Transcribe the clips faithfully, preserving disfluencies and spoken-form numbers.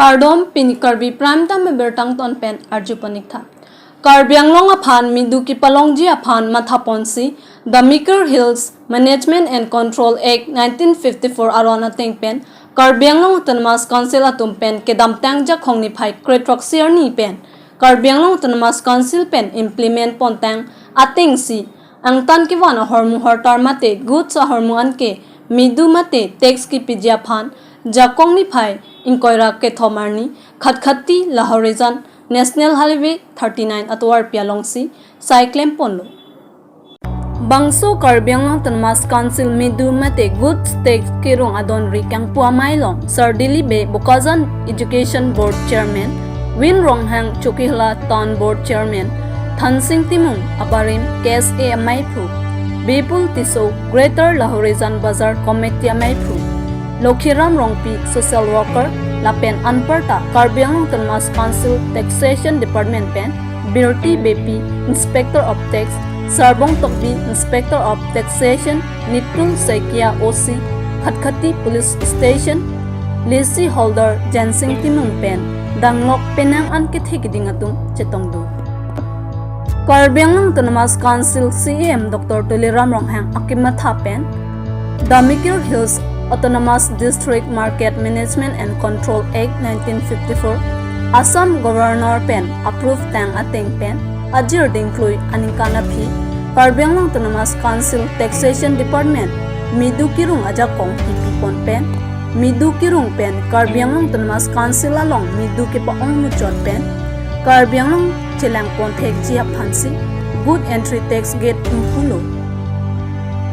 Kardom, pini Karbi Prime Time abirta angton pen arju pon ik tha. Karbi Anglong aphan midu kepalongji aphan mathaponsi The Mikir Hills Management and Control Act nineteen fifty-four aron ateng pen Karbi Anglong Autonomous Council atum pen kedamtang Jakhong niphai kre-throksi arni pen Karbi Anglong Autonomous Council pen implement pontang atengsi angtan kevan ahormu hortar mate goods ahormu anke midu mate tax kepiji aphan Jakhong niphai ingkoi ra kethom arni Khatkhati Lahorijan National Highway thirty-nine atovarpi alongsi sai klemponlo. Bangso Karbi Anglong Autonomous Council midu mate goods tax kerung adonri kangpu amei along Sar Dilip Bey, Bokajan Education Board Chairman, Win Ronghang, Chokihola Town Board Chairman, Thansing Timung, abarim K S A ameiphu, Bipul Tisso, Greater Lahorijan Bazar Committee ameiphu, Lokhiram Rongpi, social worker, lapen anparta Karbi Anglong Autonomous Council Taxation Department pen Birti Beypi, Inspector of Tax, Sarbong Tokbi, Inspector of Taxation, Nitul Saikia, O C, Khatkhati Police Station, lease holder Jensing Timung pen danglok penang an kethe keding atum chetong do. Karbi Anglong Autonomous Council C E M Doctor Tuliram Ronghang akematha pen The Mikir Hills Autonomous District Market Management and Control Act nineteen fifty-four Assam Governor pen approve tang ateng pen ajir dingklui aningkan aphi Karbi Anglong Autonomous Council Taxation Department midu kerung ajakong kepipon pen midu kerung pen Karbi Anglong Autonomous Council along midu kepa-ong muchot pen Karbi Anglong chelangpon thekji aphansi good entry tax gate ingpulo.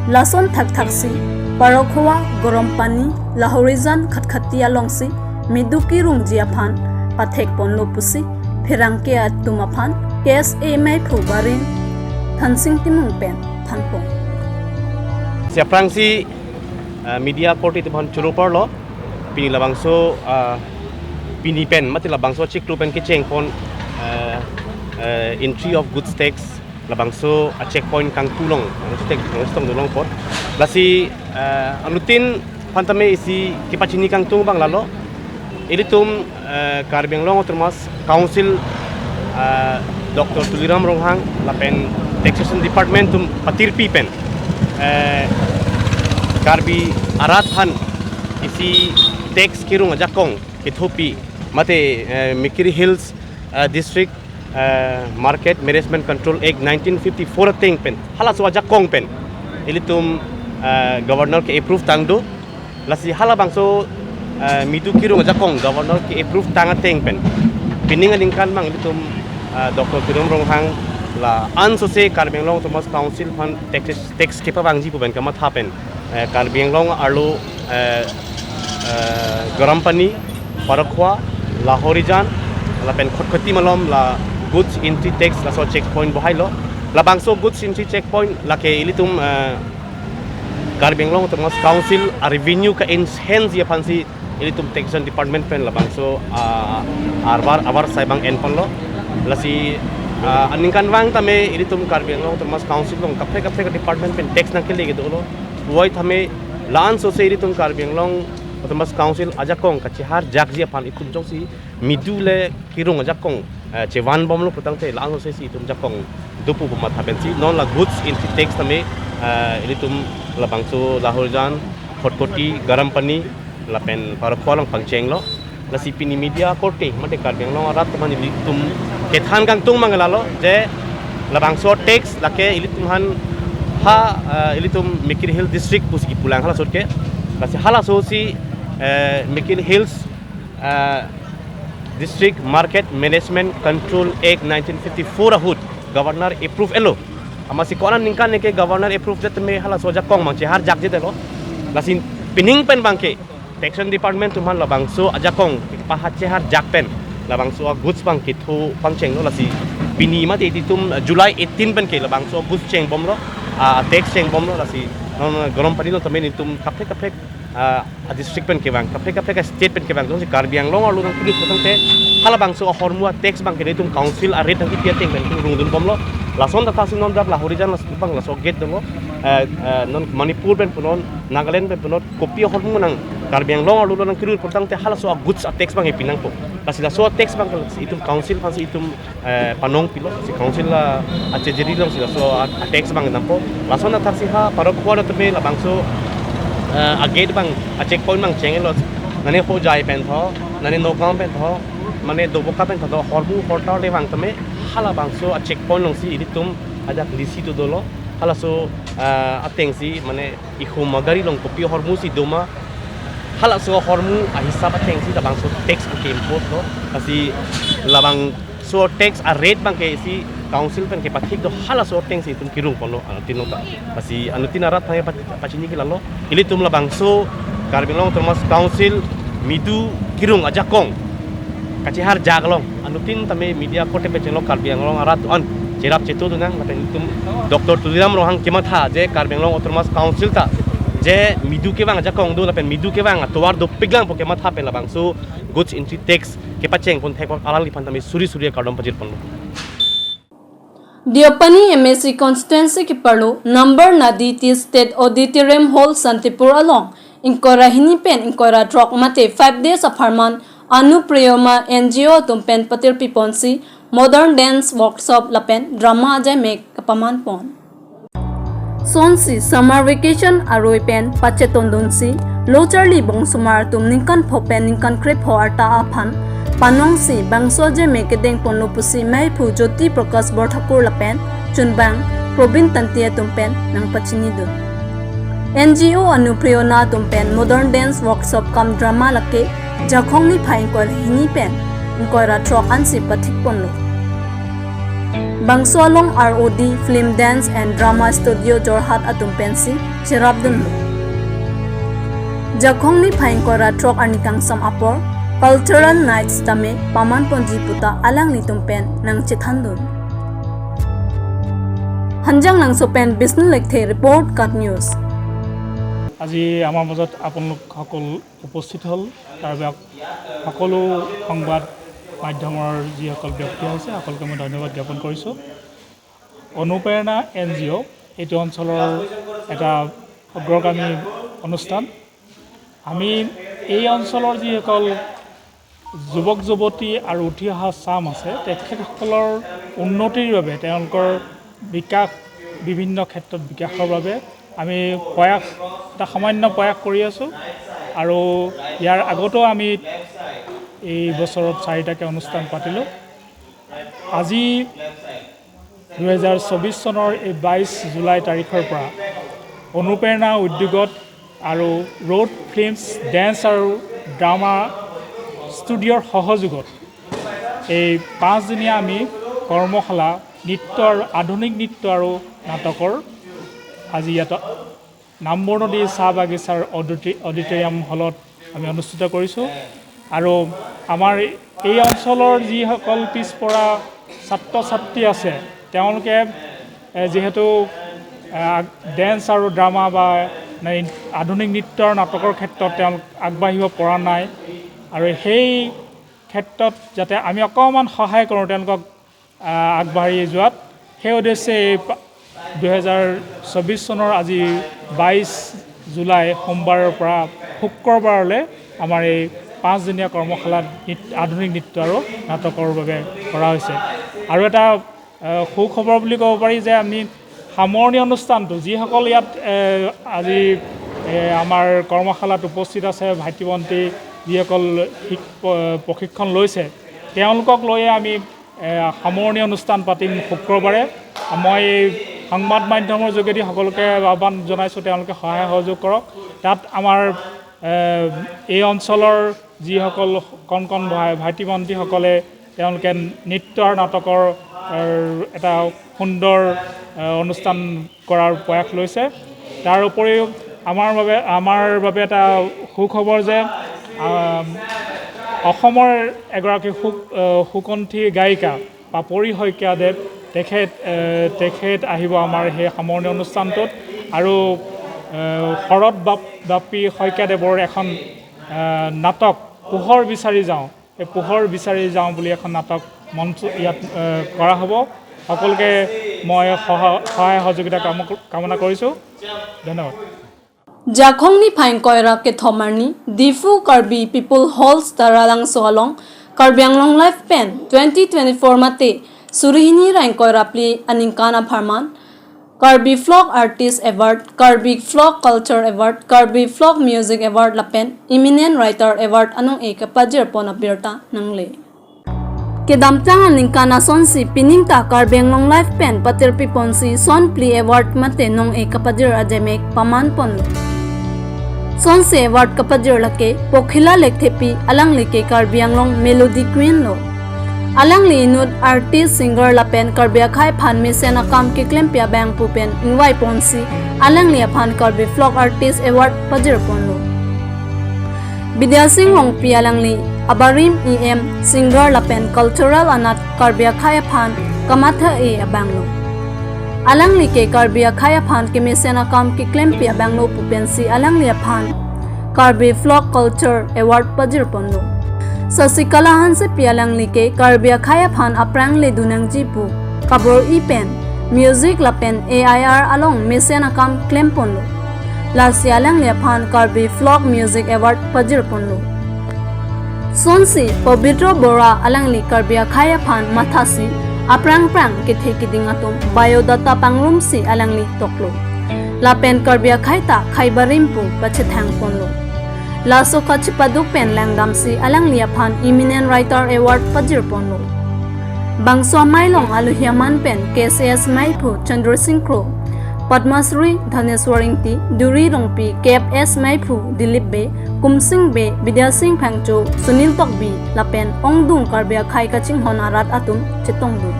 Lason thakthaksi Parokhowa, Garampani, Lahorijan, Khatkhati alongsi midu kerungji aphan pathekponlo pusi pherangke atum aphan K S A ameiphu abarim Thansing Timung pen thanpon. Si aphrangsi, eh, media korte atum aphan choro parlo, pini labangso, eh, pini pen mate labangso chiklo pen kechengpon, eh, eh, entry of goods tax labangso a checkpoint kangpu along, labangso tax, labangso tong dolong apot. Lasi, eh, anuttin aphan tame isi kepachini kangtung abang lalo. Ilitum, eh, Karbi Anglong Autonomous Council, eh, Doctor Tuliram Ronghang lapen Taxation Department atum patirpi pen, eh, Karbi arat aphan isi tax kerung ajakong kethopi mate, eh, Mikir Hills, eh, District, eh, Market Management Control Act nineteen fifty-four ateng pen halaso ajakong pen ilitum, eh, Governor ke-approve tang do. Lasi halabangso, eh, midu kerung ajakong Governor ke-approve tang ateng pen pining aningkan abang ilitum, eh, Doctor Tuliram Ronghang la-an sose Karbi Anglong Autonomous Council aphan tax, tax kepavangji pu pen kamatha pen, eh, Karbi Anglong arlo, eh, eh, Garampani, Parokhowa, Lahorijan lapen Khatkhati malom la goods entry tax laso checkpoint bohailo. Labangso goods entry checkpoint lake ilitum, eh, Karbi Anglong Autonomous Council a revenue ka-enhance ji aphansi ilitum Taxation Department pen labangso, ah, arvar, avarsai abang enponlo. Lasi, ah, aningkanvang tame ilitum Karbi Anglong Autonomous Council along kaprek kaprek department pen tax nangkele kedo lo. Puvoiphit tame la-an sose ilitum Karbi Anglong Autonomous Council ajakong kacheharjakji aphan itum jongsi midu le kerung ajakong, eh, chevanbomlo putangte la-an sose si itum jakong dopo pu matha pensi non la goods entry tax tame, eh, ilitum labangso Lahorijan, Khatkhati, Garampani lapen Parokhowa along pangchenglo. Lasi pini media korte mate Karbi Anglong arat atum aphan ilitum kethan kangtung abang lalo je labangso tax lake ilitum aphan ha, eh, ilitum Mikir Hill District pusi kipulang halaso ke. Lasi halaso si, eh, Mikir Hills, eh, District Market Management Control Act nineteen fifty-four ahut Governor approve elo. Amatsi ko-an aningkan ke Governor approve det tame halaso ajakong abang cheharjakjedetlo. Lasi pining pen abangke Taxation Department atum aphan labangso ajakong paha cheharjak pen labangso a goods abang ketho pangchenglo. Lasi pini mate ilitum, eh, July eighteen pen ke labangso goods chengbomlo, ah, tax chengbomlo. Lasi non Garampani along tame ilitum kaprek kaprek, ah, a district pen kevang, kaprek kaprek a state pen kevang, jongsi Karbi Anglong arlo nangkelut putangte halabangso ahormu a tax abangke ilitum council a rate nangkepi ateng pen itum rungdunbomlo. Lason tata si non dak Lahorijan laso abang laso gate dolo. eh, eh, non Manipur pen punon, Nagaland pen punon, kopi ahormu nang Karbi Anglong arlo nangkirui pulotangte halaso a-goods a-tax abang epinangpo. Lasi laso a-tax abang ke itum council aphansi itum, eh, panong pilo, si council la achejeri alongsi laso a, a-tax abang dampo. Lason athaksi ha parok khua tame labangso, eh, a-gate abang, a-checkpoint abang chenglo, mane Hojai pen tho, mane Nagaon pen tho, mane Doboka pen tho, hormu hortar le vang tame halabangso a-checkpoint alongsi ilitum ajak lisi tu dolo. Halaso, eh, atengsi mane ihum agari along kopi ahormu si doma, halaso ahormu ahisap atengsi labangso tax abang ke-impose lo. Lasi labangso tax a-rate abang ke isi council pen kepathik do, halaso atengsi itum kirung ponlo anuttin along ta. Lasi anuttin arat aphan pachini ke lalo. Ilitum labangso Karbi Anglong Autonomous Council midu kirung ajakong kachihar jak along anuttin tame media korte pachenglo Karbi Anglong arat an cherap chetu dunang, lapen itum Doctor Tuliram Ronghang kematha je Karbi Anglong Autonomous Council ta je midu kevang ajakong do lapen midu kevang atovar dopiklang pu kematha pen labangso goods entry tax kepacheng pon thek alangliphan tame suri suri akardom pajir ponlo. Deopani M A C constituency keparlo number nadi T State Auditorium Hall Santipur along ingkoi ra hini pen ingkoi ra throk mate five days apharman Anupreyona N G O atum pen patirpi ponsi modern dance workshop lapen drama ajaimek kapaman pon. Sonsi summer vacation aroi pen pachetondunsi lo charli bongsomar atum ningkan pho pen ningkan krepho arta aphan panongsi bangso ajaimek kedeng ponlo pusi meiphu Jyoti Prakash Borthakur lapen chunbang Probin Tanti atum pen nangpachinidun. N G O Anupreyona atum pen modern dance workshop cum drama lake Jakhong niphai ingkoi ra hini pen ingkoi ra throk ansi pathik ponlo. Bangso along R O D Film Dance and Drama Studio Jorhat atum pensi cherapdunlo. Jakhong niphai ingkoi ra throk arni kangsam apor Cultural Nights tame paman ponji puta alanglitum pen nangchethandun. Hanjanglangso pen Bisnu Lekthe report, KAT News. আজি আমাৰ মাজত আপোনালোকসকল উপস্থিত হ'ল, তাৰ বাবে সকলো সংবাদ মাধ্যমৰ যিসকল ব্যক্তি আহিছে, সকলোকে মই ধন্যবাদ জ্ঞাপন কৰিছোঁ। অনুপ্ৰেৰণা এন জি অ' এইটো অঞ্চলৰ এটা অগ্ৰগামী অনুষ্ঠান। আমি এই অঞ্চলৰ যিসকল যুৱক যুৱতী আৰু উঠি অহা চাম আছে, তেখেতসকলৰ উন্নতিৰ বাবে, তেওঁলোকৰ বিকাশ, বিভিন্ন ক্ষেত্ৰত বিকাশৰ বাবে আমি প্ৰয়াস, এটা সামান্য প্ৰয়াস কৰি আছোঁ। আৰু ইয়াৰ আগতেও আমি এই বছৰত চাৰিটাকৈ অনুষ্ঠান পাতিলোঁ। আজি দুহেজাৰ চৌবিছ চনৰ এই বাইছ জুলাই তাৰিখৰ পৰা অনুপ্ৰেৰণা উদ্যোগত আৰু ৰ'ড ফিল্মছ, ডেন্স আৰু ড্ৰামা ষ্টুডিঅ'ৰ সহযোগত এই পাঁচদিনীয়া আমি কৰ্মশালা, নৃত্য আৰু আধুনিক নৃত্য আৰু নাটকৰ আজি ইয়াত নামবৰ নদী চাহ বাগিচাৰ অডিটৰি-, অডিটৰিয়াম হলত আমি অনুষ্ঠিত কৰিছোঁ। আৰু আমাৰ এই অঞ্চলৰ যিসকল পিছপৰা ছাত্ৰ ছাত্ৰী আছে, তেওঁলোকে, এ, যিহেতু, এ, ডেন্স আৰু ড্ৰামা বা, মানে, আধুনিক নৃত্য আৰু নাটকৰ ক্ষেত্ৰত তেওঁলোক আগবাঢ়িব পৰা নাই, আৰু সেই ক্ষেত্ৰত যাতে আমি অকণমান সহায় কৰোঁ, তেওঁলোকক আহ, আগবাঢ়ি যোৱাত, সেই উদ্দেশ্যে এই পা-, দুহেজাৰ চৌবিছ চনৰ আজি বাইছ জুলাই সোমবাৰৰ পৰা শুক্ৰবাৰলৈ আমাৰ এই পাঁচদিনীয়া কৰ্মশালা নৃত-, আধুনিক নৃত্য আৰু নাটকৰ বাবে কৰা হৈছে। আৰু এটা, আহ, সুখবৰ বুলি ক'ব পাৰি যে আমি সামৰণি অনুষ্ঠানটো, যিসকল ইয়াত, এ, আজি, এ, আমাৰ কৰ্মশালাত উপস্থিত আছে, ভাইটি ভণ্টি যিসকল শিক-, প-, প্ৰশিক্ষণ লৈছে, তেওঁলোকক লৈয়ে আমি এ, সামৰণি অনুষ্ঠান পাতিম শুক্ৰবাৰে। মই এই সংবাদ মাধ্যমৰ যোগেদি সকলোকে আহ্বান জনাইছোঁ, তেওঁলোকে সহায় সহযোগ কৰক। তাত আমাৰ, এ, এই অঞ্চলৰ যিসকল কণ কণ ভাই, ভাইটি ভণ্টিসকলে তেওঁলোকে নৃত্য আৰু নাটকৰ, এ, এটা সুন্দৰ, এ, অনুষ্ঠান কৰাৰ প্ৰয়াস লৈছে। তাৰ উপৰিও আমাৰ বাবে, আমাৰ বাবে এটা সুখবৰ যে, আম, অসমৰ এগৰাকী সুক-, আহ, সুকণ্ঠী গায়িকা পাপৰি শইকীয়াদেৱ, তেখেত, আহ, তেখেত আহিব আমাৰ সেই সামৰণি অনুষ্ঠানটোত। আৰু, আহ, শৰৎ বাপ-, বাপী শইকীয়াদেৱৰ এখন, আহ, নাটক পোহৰ বিচাৰি যাওঁ, এই পোহৰ বিচাৰি যাওঁ বুলি এখন নাটক মঞ্চ ইয়াত, আহ, কৰা হ'ব। সকলোকে মই সহ- সহায় সহযোগিতা কাম- কামনা কৰিছোঁ। ধন্যবাদ। Jakhong niphai ingkoi ra kethom arni Diphu Karbi People Halls Taralangso along Karbi Anglong Live pen twenty twenty-four mate suri hini ra ingkoi ra phli aningkan apharman Karbi Folk Artist Award, Karbi Folk Culture Award, Karbi Folk Music Award lapen Eminent Writer Award anong-e kapajirpon abirta nangle. Kedamtang aningkan asonsi pining ta Karbi Anglong Live pen patirpiponsi son phli award mate nong-e kapajir ajemek pamanponlo. Sonsi award kapajir lake Pokhila Lekthepi, alangli ke Karbi Anglong Melody Queen lo. Alangli inut artist, singer lapen Karbi akhei aphan mesen akam keklempi abang pu pen ingvaiponsi alangli aphan Karbi Folk Artist Award pajirponlo. Bidya Sing Rongpi, alangli abarim E M, singer lapen cultural anat Karbi akhei aphan kamatha-e abang lo. Alangli ke Karbi akhei aphan kemesen akam keklempi abang lo pu pensi alangli aphan Karbi Folk Culture Award pajirponlo. Sasikala Hansepi, alangli ke Karbi akhei aphan aphrang ledun nangji pu kabor-i pen music lapen A I R along mesen akam klemponlo. Lasi alangli aphan Karbi Folk Music Award pajirponlo. Sonsi Pabitra Bora, alangli Karbi akhei aphan mathasi aphrang phrang kethe kiding atum biodata pangrumsi alangli toklo. Lapen Karbi akhei ta khei barim pu pachethangponlo. Laso kachepaduk pen langdamsi alangli aphan Eminent Writer Award pajirponlo. Bangso amei along alohi aman pen K C S meiphu Chandra Sing Kro, Padma Shri Dhaneswar Ingti, Duri Rongpi, K F S meiphu Dilip Bey, Kumsing Bey, Bidya Sing Phangcho, Sunil Tokbi lapen ongdung Karbi akhei kachinghon arat atum chetongdun.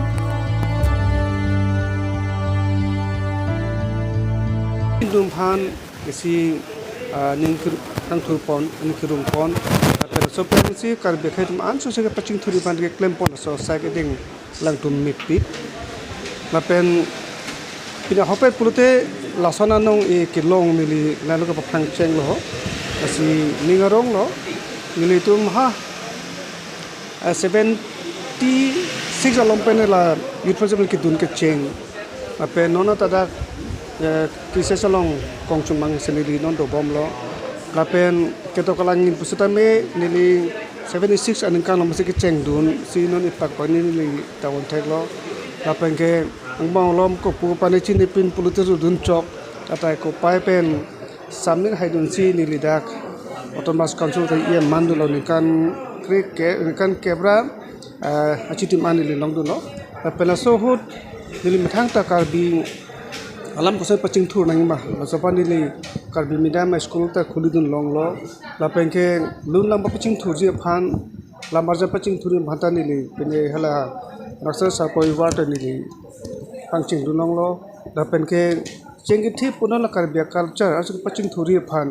Indum phan isi, ah, ning kir- kangthurpon, ning kirungpon, lapen laso pen isi Karbi akhei atum ansose kepachingthurji aphan keklempon laso sai keding alangtum mepik. Lapen pini ahokpet pulote lason anong-e kelong neli lalo kapaphrang chenglo ho. Lasi ning aronglo, nelitum ha, ah, seventy six along pen la Youth Festival kedun kecheng. Lapen non ta dak, eh, K C S along kongchumang si neli non dobomlo. Lapen ketok kalang in pusitame neli seventy six aningkan along si kechengdunsi non ipak pangni neli ta on theklo. Lapen ke angbong along kopu pani chinipin pulote judun chok. Atai kopai pen samning haidunsi neli dak Autonomous Council ta E M mandunlo ningkan kre ke, ningkan kep ra, eh, achitim an neli longdunlo. Lapen laso ahut neli methang ta Karbi alam koson pachingthur nangma, laso aphan neli Karbi Medium High School ta khulidun longlo. Lapen ke lun lang pachingthurji aphan, lam arjan pachingthurji aphan ta neli pine hala Raksasa Porivar ta neli pangchingdun longlo. Lapen ke cheng kethe puna la Karbi culture aso pachingthurji aphan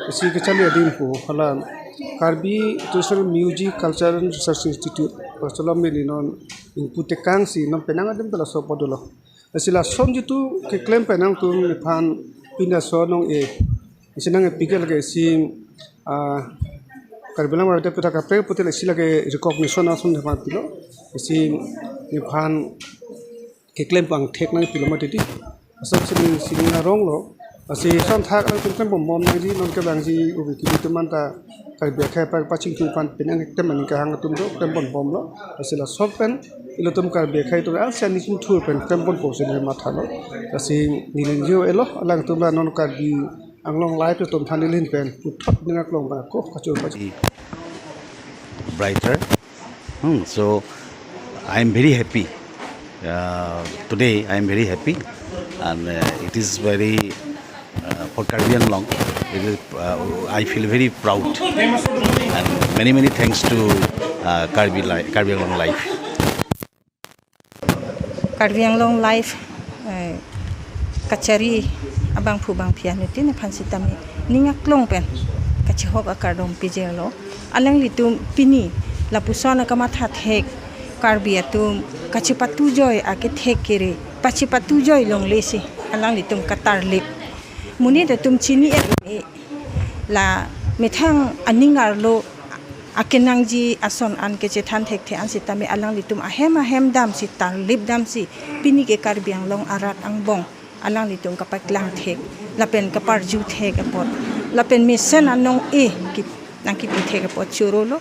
isi kecharli adim pu hala Karbi Traditional Music Culture and Research Institute Pasalom neli non ingpu tekangsi non penang adim ta laso apot dolo. Lasi lason jitu keklem pen nangtum nephan pini laso anong-e isi nang-epik ke lake isi, ah, Karbi Anglong Rajya Pita kaprek puti lasi lake recognition ason nephan pilo. Isi nephan keklem pangthek nangpilo mati di. Asap sini sini aronglo. Lasi sonthak nangtum klem bom bom nangji, non kevangji ubi kibi atum anta Karbi akhei aphan pachingthur aphan penang ektem aning kahang atum do klem bom bomlo. Lasi laso pen ilitum Karbi akhei atum ansi aning chingthur pen klem bompo pusi neli mathalo. Lasi neli jo elo alangtum la non Karbi Anglong Live atum aphan neli ahin pen puthot ning aklong ba ko kachur pachur. Brighter. Hmm, so I am very happy. Uh, today I am very happy, and, uh, it is very, uh, for Karbi Anglong. It is, uh, I feel very proud, and many many thanks to, uh, Karbi Li- Karbi Anglong Live. Karbi Anglong Live, eh, kachari abangphu bangphi anuttin aphan sitame ning aklong pen kachihok akardom pijelo. Alanglitum pini lapuson akamatha thek Karbi atum kachipatujoi akethek kere pachipatujoi longlesi alanglitum katarlip. Monit atum chini e la methang aning arlo akenangji ason an kechethan thekthe an sitame alanglitum ahem ahem damsi tarlip damsi pini ke Karbi Anglong arat angbong alanglitum kapaklang thek lapen kaparju thek apot lapen mesen anong-e ki nangkipi thek apot chorolo.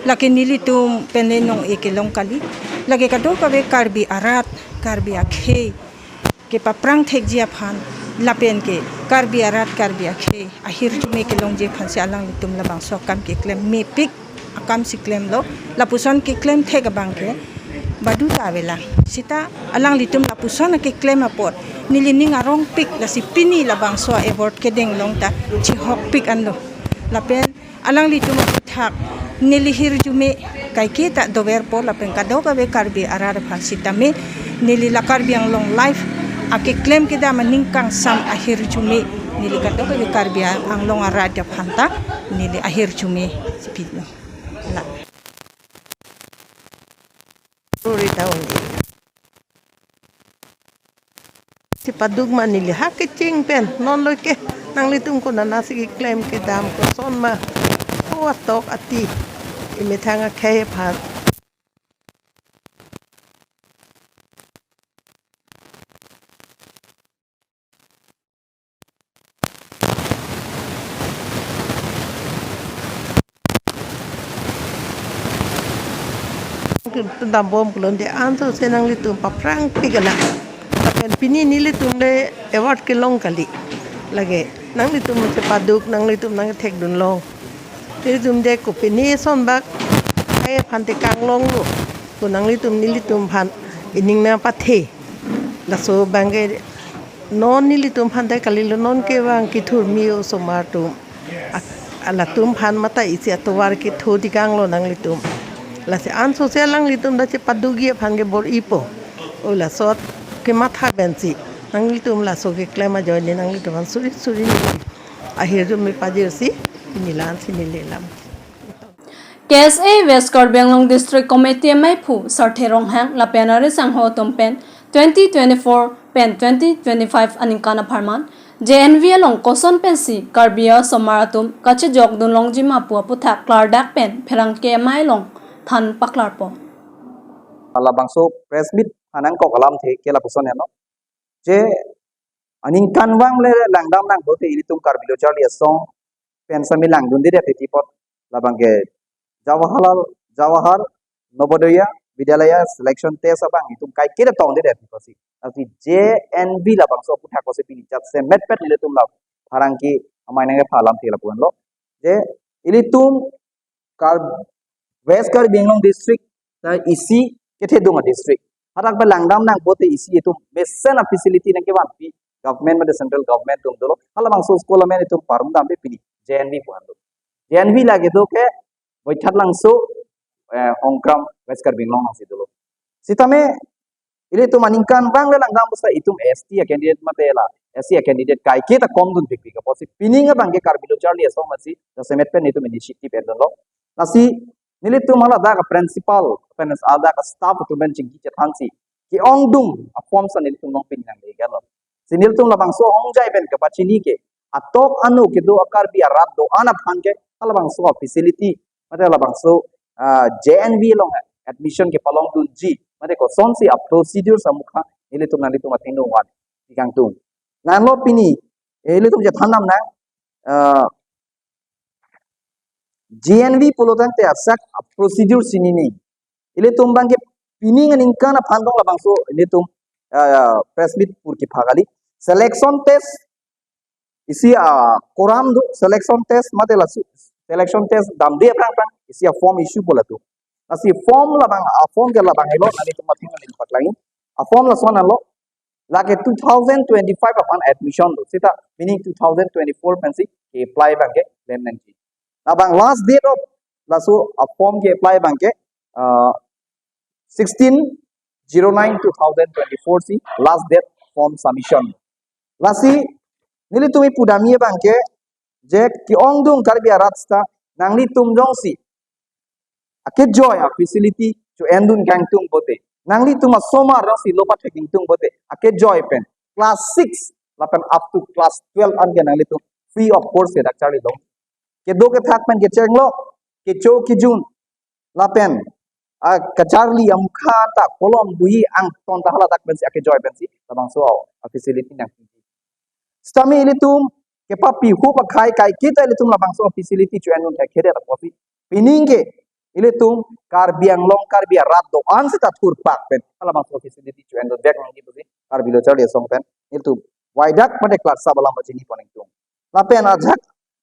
Lake nelitum pen le nong-e kelong kali. Lake kadokave Karbi arat, Karbi akhei kepaphrang thekji aphan lapen ke Karbi arat, Karbi akhei ahirjume kelongji aphansi alanglitum labangso akam keklem mepik akamsi klemlo. Lapuson keklem thek abang ke badu ta avelang. Sita alanglitum lapuson akeklem apot neli ning arongpik, lasi pini labangso award kedeng along ta chihokpik anlo. Lapen alanglitum aphuthak neli hirjume kaiketa doverpo lapen kadokave Karbi arat aphan sitame neli la Karbi Anglong Live akeklem kedam aning kangsam ahirjume neli kadokave Karbi Anglong arat aphan ta neli ahirjume sipilo. La. Ruri ta un-e. Chepaduk ma neli ha kecheng pen non lo ke nanglitum konatsi keklem kedam koson ma. O atok ati imethang akhei aphan. Dambom kelonde anso se nanglitum paphrangpik alang. Lapen pini nelitum le award kelong kali. Lake nanglitum chepaduk, nanglitum nangthekdun long. Nelitum de kopine son bak hai aphan te kanglonglo. Ko nanglitum nelitum aphan ining nangpathe. Laso abang ke non nelitum aphan ta kalilo, non kevang kethurmi osomar atum. A-, alatum aphan mate isi atovar ketho tikanglo nanglitum. Lasi anso se alanglitum ta chepadukji aphan ke bor-ipo. O laso kematha pensi nanglitum laso keklem ajoine nanglitum aphan suri suri ahirjume pajirsi pini la-ansi neli lam. K S A West Karbi Anglong District Committee amaiphu Sarthe Ronghang lapen ari sangho atum pen twenty twenty-four pen twenty twenty-five aningkan apharman J N V along koson pensi Karbi asomar atum kachejokdun longji ma pu aphuthak klardak pen pherangke amei along than paklarpo. Labangso press meet aphan nangkok alamthe ke lapuson heno. Je aningkanvang le langdam nangpo te ilitum Karbi Lo Charli Asong pen sami langdunde det titi apot labang ke Jawahar, Jawahar Navodaya Vidyalaya selection test abang itum kaiketa tongde det titi apotsi. Lasi J N V labangso aphuthak apotsi pini jat semet pet ilitum la pherangke amei nangkepha alamthe lapu-anlo. Je ilitum Kar-, West Karbi Anglong District ta isi kethedung adistrict. Hadak pen langdam nangpo te isi itum mesen afacility nangkevanpi government mate central government atum dolo. Halabangso school amen itum parumdamde pini J N V pu-an do. J N V lake do ke Boithalangso, eh, Hongkram West Karbi Anglong alongsi dolo. Sitame ilitum aningkanvang le langdam pusi itum S T acandidate mate la S C acandidate kaiketa komdun pikpik apotsi pining abang ke Karbi Lo Charli Asong masi jasemet pen itum initiative endunlo. Lasi nelitum hala dak principal pen hala dak staff atum pen chingki chethansi ke-ongdung aform sa nelitum nong pini nanglegalo. Si nelitum labangso ongjai pen kapachini ke atok anu kedo a-Karbi arat do-an aphan ke halabangso facility mate labangso, ah, J N V along admission kepalongdunji mate kosonsi a-procedure sa mukha ilitum nanglitum athengno van tikangtung. Nanlo pini ilitum chethandam nang, ah, J N V pulo tangte asak a-procedure chinine. Ilitum abang ke pining aningkan aphan tong labangso ilitum, ah, press meet pur kepha kali. Selection test isi, ah, koram do, selection test mate laso selection test damde aphrang aphrang isi a-form issue po latum. Lasi form labang, a-form ke labang helo, nanglitum athengno nangpaklangji. A-form lason anlo, lake two thousand twenty-five aphan admission do. Sita meaning two thousand twenty-four pensi ke-apply abang ke lem nangji. Labang last date of laso a-form ke-apply abang ke, ah, sixteen zero nine two thousand twenty-four si last date form submission. Lasi nelitum ipudamji abang ke je ke-ongdung Karbi arat sita nanglitum jongsi akejoi a-facility cho-endun kangtung pote, nanglitum asomar jongsi lo pathek ingtung pote, akejoi pen class six lapen up to class twelve an ke nanglitum free of cost ke dak charli long. Kedo kethak pen kechenglo, kecho kejun lapen a kacharli amukha ta kolom buhi angton ta haladak pensi akejoi pensi labangso a facility nang. Sitame ilitum kepapi hup akhai kaiketa ilitum labangso facility cho-endun thekthedet apotsi pining ke ilitum Karbi Anglong Karbi arat do-an seta thurpak pen labangso facility cho-endun vek nangji pusi Karbi Lo Charli Asong pen ilitum waidak pada keklaksa alam pachini pon ingtung. Lapen ajak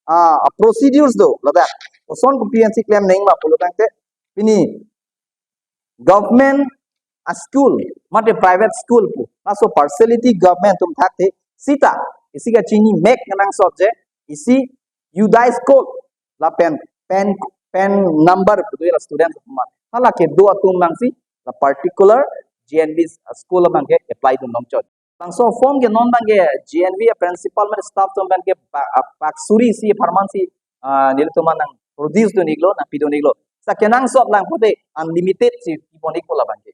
a, a procedures do ladak. Koson kopi pensi klem nangma pulo tangte pini government a school mate private school pu laso partiality government atum thakte sita isi kachini mek nang sot je isi UDISE code lapen PAN PAN number pu do la student atum, hala kedo atum nangsi la particular GNV school abang ke apply dun nangchot. Bangso form ke non abang ke GNV a principal mate staff atum abang ke ba- a- pak suri si apharman si ah, nelitum nang produce dun iklo, nang pidun iklo. Sa kenangsot lang pute unlimited si pipon ikpo labang ke.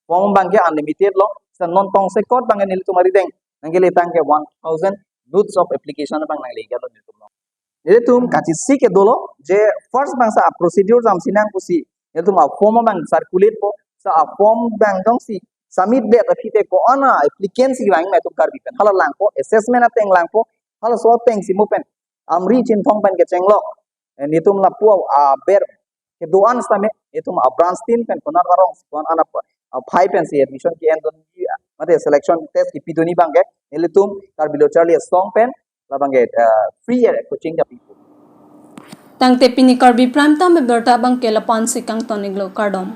Form abang ke unlimited lo. Sa non tongsekot abang ke nelitum arideng nangkele tangte one thousand lots of application abang nangle iklo nelitum lo. Nelitum kachisi ke dolo je first abang sa a procedure jam sinang pusi nelitum a form abang circulate po, sa a form abang jongsi submit det aphi te ko-an a applicant si vang ma itum Karbi pen hala langpo, assessment ateng langpo, halaso atengsi mo pen Amri Chinthong pen kechenglok. Eh, nelitum lapu aber kedo-an sitame nelitum a branch team pen konat arong si ko-an an apa aphai pensi admission ke-endun mate selection test kipidunji abang ke nelitum Karbi Lo Charli Asong pen labang ke eh, free coaching ta pipo. Tangte pini Karbi Prime Time abirta abang ke lapu-an si kangton iklo, kardom.